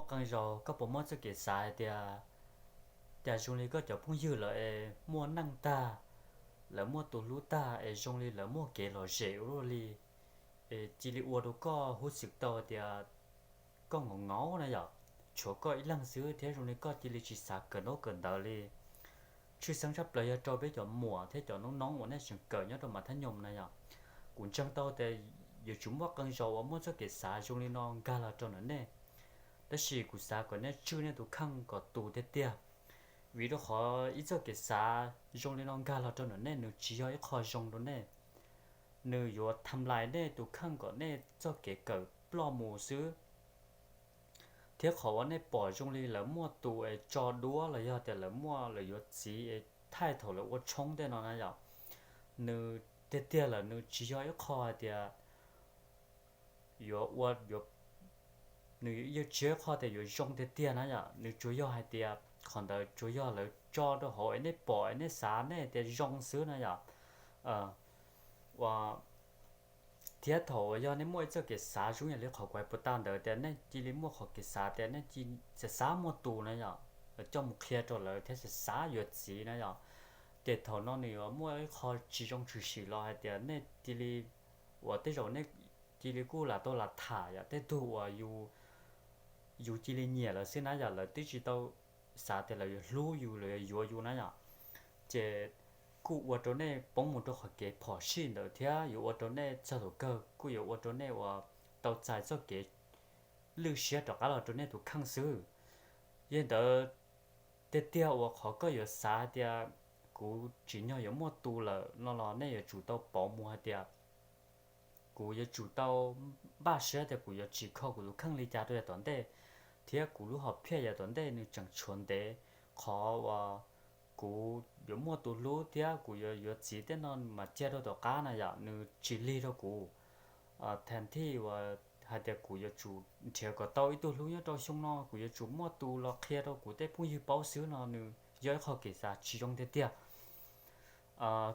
Qee zaus koj puas muaj txoj kev xav hais tias, cas zoo li koj cov phooj ywg lawv es muaj neej tag, lawv muaj tus hlub tag es zoo li lawv muaj kev lom zem ua luaj li, es cia li ua rau koj hnov tau tias koj nkaus nkaus na yom, tshuav koj ib leeg xwb thiab zoo li koj cia li tsis xav kawm ntaub kawm ntawv li. Tshwj xeeb tshaj plaws yog rau peb cov muam thiab cov noob noob uas nej tseem kawm nyob rau mas thab nyoos na yom. Kuv ntseeg tau tias yuav tsum muaj qee zaus uas muaj txoj kev xav zoo li no nkag los rau ntawm nej. Tab sis kuv xav kom nej tswj nej tus kheej kom tus tiag tiag, vim rau qhov ib txoj kev xav zoo li no nkag los rau ntawm nej nws tsis yog ib qho zoo rau nej. Nws yuav tham lais nej tus kheej kom nej txoj kev kawm ploj mus xwb. Thiab qhov uas nej pom zoo li lawv muaj tus es tso duab los yog tias lawv muaj lawv yuav txiv es thaij thaum lawv ua tshoob tej no na yom, nws tiag tiag lawm nws tsis yog ib qho hais tias yuav ua, nws yeej tsis yog ib qho tias yuav zoo tiag tiag na yom. Nws tsuas yog hais tias qhov ntawd tsuas yog lawv tso rau hauv es nej pom es nej xav nej tias zoo xwb na yom. Ua thiab thaum uas yog nej muaj ib txoj kev xav zoo yam li qhov kuv hais puag ta ntawd tias nej cia li muaj qhov kev xav tias nej xav xav muaj tus na yom, coj mus qhia rau lawv thiab xav xav yuav txiv na yom, ces thaum no nws yuav muaj ib qho tsis zoo tshwm sim los hais tias nej cia li, uas tej zaum nej cia li kuj lam tau lam tham yom, tej tug uas yus, yus cia li nyiam lawv xwb na yom, lawv twb tsis tau xav tias lawv yuav hlub yus lawv yuav yuav yus na yom, ces kuj ua rau nej poob mus rau qhov kev phom sij ntawd thiab yuav ua rau nej txog thaum kawg kuj yuav ua rau nej uas tau txais txoj kev lwj siab rov qab los rau nej tus kheej xwb. Yog li ntawd, tiag tiag uas qhov koj yuav xav hais tias kuv tsim nyog yuav muaj tus lawm no los nej yuav tsum tau pauv mus hais tias kuv yuav tsum tau npaj siab tias kuv yuav tsim kho kuv tus kheej li cas rau yav tom ntej, thiab kuv lub hom phiaj yav tom ntej nws tseem tshuav ntev. Qhov uas kuv yuav muaj tus hlub thiab kuv yuav yuav txiv tej no mas cia rau tom qab na yom, nws tsis lig rau kuv. Thaum thib uas hais tias kuv yuav tsum nrhiav kom tau ib tug hlub nyob rau xyoo no, kuv yuav tsum muaj tus los qhia rau kuv tej phooj ywg paub xwb no nws yog ib qho kev xav tsis zoo tiag tiag.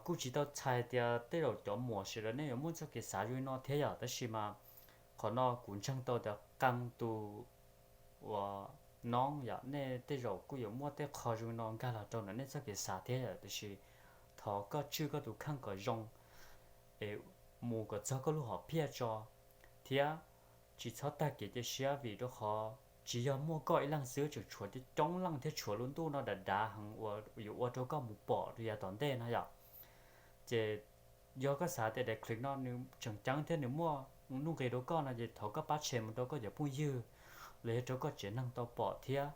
Kuj tsis tau txhais tias tej zaum cov muam sawv daws nej yuav muaj txoj kev xav zoo li no thiab yom, tab sis mas qhov no kuv ntseeg tau tias qee tus uas noob yom, nej tej zaum kuj yuav muaj tej qho zoo li no nkag los rau ntawm nej txoj kev xav thiab yom, tiam sis thov koj tswj koj tus kheej kom zoo es mus kom txog koj lub hom phiaj tso, thiab tsis txhob tag kev cia siab vim rau qhov tsis yog muaj koj ib leeg xwb, tseem tshuav coob leej thiab tshuav lub ntuj no dav dav heev uas yuav ua rau koj mus pom rau yav tom ntej no yom. Ces yog koj xav tias daim clip no nws tseem ceeb thiab nws muaj nuj nqis rau koj no ces thov koj pab share mus rau koj cov phooj ywg los yog rau koj tsev neeg tau pom thiab.